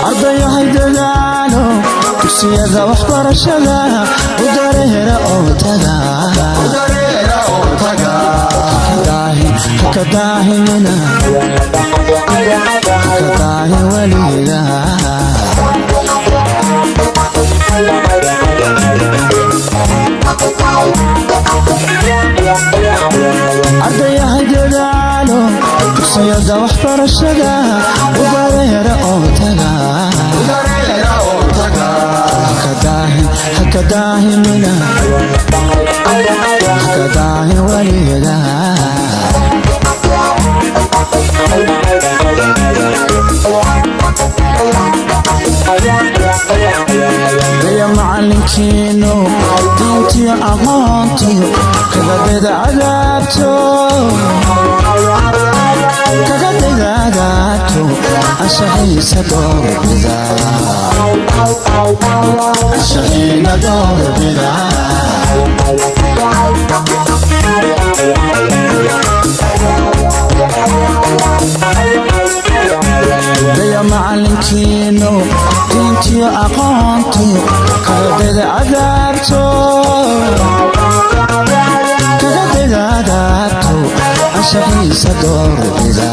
Ardayahay dadaalo, dugsiyada waxbarashada u dareera oo taga. Haka daahimina, haka daahin weliga. Ardayahay dadaalo, dugsiyada waxbarashada u dareera oo taga. Haka daahimina, haka daahin weliga. Daya macalinkiinu diintiyo aqoontiyo kaga dayda cadaabto, kaga dayda cadaabto, anshaxiisa doorbida, anshaxiina doorbida. Daya macalinkiinu diintiyo aqoontiyo kaga dayda cadaabto, kaga dayda cadaabto, anshaxiisa doorbida.